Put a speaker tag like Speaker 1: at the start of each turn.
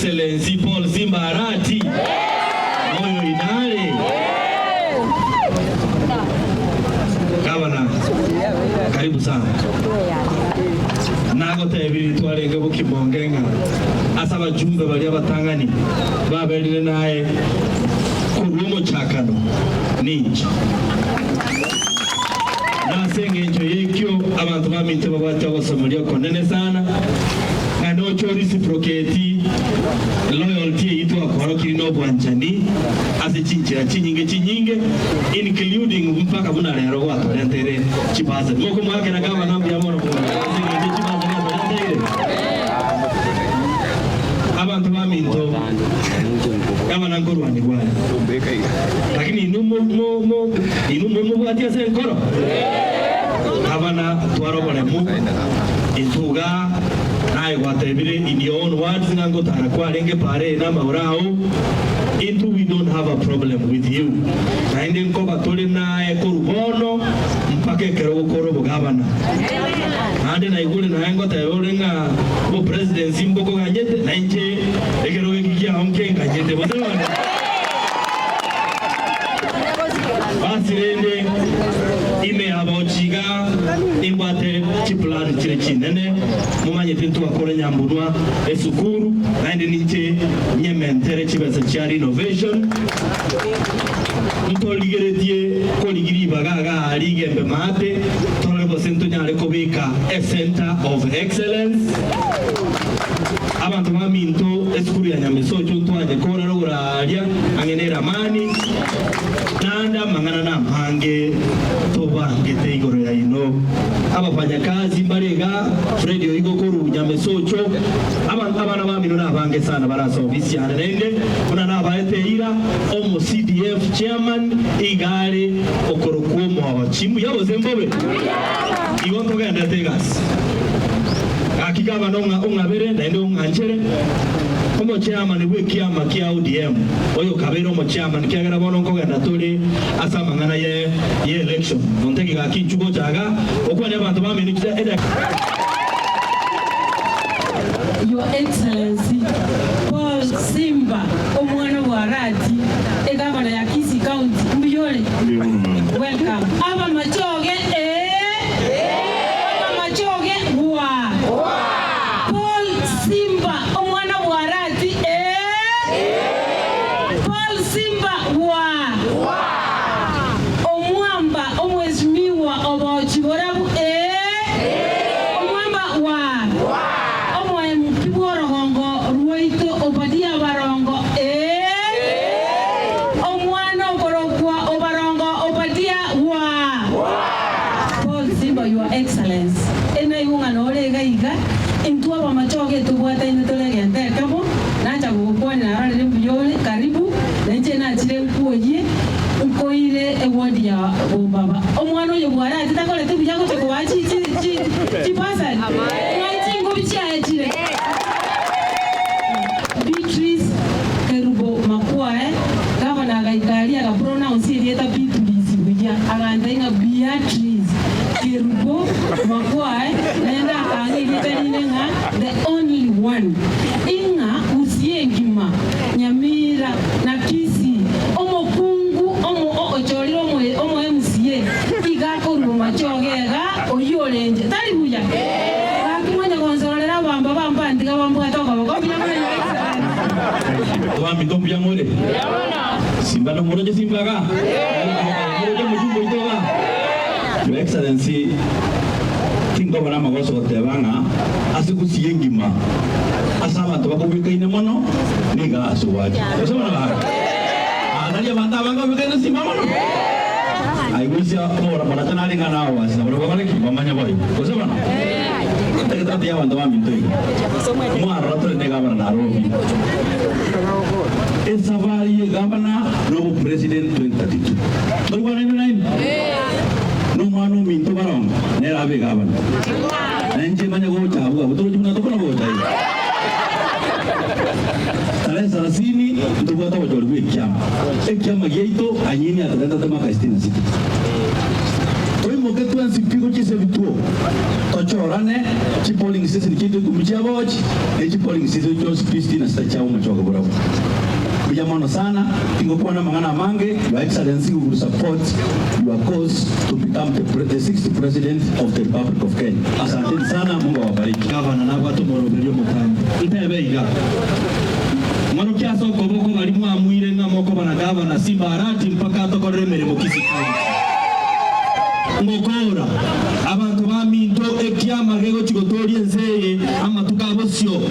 Speaker 1: Excellency Paul Simba Arati, noyo inare. Gavana, karibu sana. Nagotebirie twarenge bokimonge ng'a ase abajumbe baria abatang'ani baberire naye korwa omochakano ninche. Nase engencho y'ekio abanto baminto babwate ogosomoria okonene sana, ng'a noche oreciprocate loyalty eyio twakworokirie nobwanchani ase chinchera chinyinge chinyinge including mpaka buna rero gwatorenteire chibasari. Mokomoakera gavana mbuya mono ase engencho y'chibasari atorenteire. Abanto baminto, gavana nkorwanigwa are, lakini inwe mo mo mo inwe momobwatie ase enkoro. Gavana twara oboremu, intwe iga naye gwatebire in your own words ng'a ngotara kwarenge paara eye namagoro ao, intwe we don't have a problem with you. Naende nkoba tore naye korwa bono mpaka ekero ogokora obogavana. Naende naigure naye ngoteba ore ng'a obopresidency mbokoganyete, na inche ekerogo eki kiao nkenganyete. Gose bono? Basi rende ime yabochi iga nimbwate chiplan chire chinene, momanyete ntwakore nyambunwa esukuru, naende ninche nyementere chibesa chia renovation. Ntorigeretie korigia ribaga iga aa rigembe maate, torore gose ntonyare kobeka a centre of excellence. Abanto baminto esukuru ya Nyamesocho ntwanye korara ogoraria ang'e neramani, naende amang'ana namange tobangete igoro yaino. Abafanyakazi mbare iga, Fred oigo korwa Nyamesocho, Abanto abana bamino nabange sana bare ase ofisi yane naende buna nabaete eira, omo CDF chairman iga are okorokwa omoochi. Mbuya gose mbobe? Igo ntogenderete egasi. Gaki gavana ong'abere naende ong'anchere omochairman bw'ekiama kia ODM oyo kabeire omochairman kiagera bono nkogenda tore ase amang'ana ye election. Ontege gaki inchuo gocha iga okwane abanto bamino edakika.
Speaker 2: Your Excellency Paul Simba omwana bwa Rati egavana ya Kisii County mbuya ore? Welcome. Abamachoge ee Abamachoge waa Paul Simba omwana bwa Rati ee Paul Simba waa Omwamba omweshimiwa obochi borabu ee. Omwamba wa omoemki bw'orogongo rwaito Obadia Barongo, ee, omwana okorokwa Obarongo Obadia wa Paul Simba Your Excellence, enaigwe ng'a nore iga iga, intwe abamachoge tobwataine tore egento ekemo, nacha gogokwanera arorere mbuya ore, karibu, nainche nachire nkwoyie, nkoire eward ya bombaba. Omwana oyo bwarati takoreti buya gocha kobaa chi chi chi chibasari. Ng'ai chingobi chiaye chire? Beatrice Kerubo Makwae, gavana agaika aria agapronounce erieta Beatrice buya, agantebia ng'a Beatrice Kerubo Makwae, naende akang'a erieta rinde ng'a the only one. Ing'a Gusii engima, Nyamira na Kisii, omokungu omo ochorire omo MCA iga akorwa omachoge iga oyio orenche. Tari buya? Gaki mwanya gonsororera abamba bampantiga bambwate okoboko mbuya mono Your Excellency.
Speaker 1: Abaminto mbuya more? Simba nomoroche simba iga? Moroche omochumba oito iga? Your Excellency, tinkoba namagoso goteba ng'a ase gusii engima ase abanto bakobwekaine mono nigo ase gwacha. Gose bono gaki? Aa tari abanto abange babwekaine simba mono? Aye goisia omora moracha nare ng'a nao ase nabo bakore ki? Bamanye boigo. Gose bono? Ntagete gotebia abanto baminto iga, mwarora tore ne egavana Nairobi. Esafari y'egavana nobopresident 2032. Toigwanaine nainwe? Nomwana ominto barongo nere abe egavana. Na inche manye gocha abwo abwo torochi buna tokona gocha iga. Tarehe sarasini ntobwate obochori bwa ekiama. Ekiama giaito anyini atorentete mwaka sitini na sita.
Speaker 3: Toimoke twensi pi gochia ase ebituo, tochorane chipolling station chiaito ikomi chia Bochi ne chipolling station chionsi pi sitini na sita chia omochoge borabwo. Mbuya mono sana, tingokwana amang'ana amange, Your Excellency we will support your cause to become the, the sixth president of the Republic of Kenya. Asanteni sana, Mungu awabariki.
Speaker 1: Gavana nabwate omoroberio omotambe. Ntebe iga, Ng'orokia ase okoboko baria mwamuire ng'a mokoba na gavana Simba Arati mpaka atokorere emeremo Kisii County. Ngokora, abanto baminto, ekiama gegochia gotooria ense eye amatuko a bosio.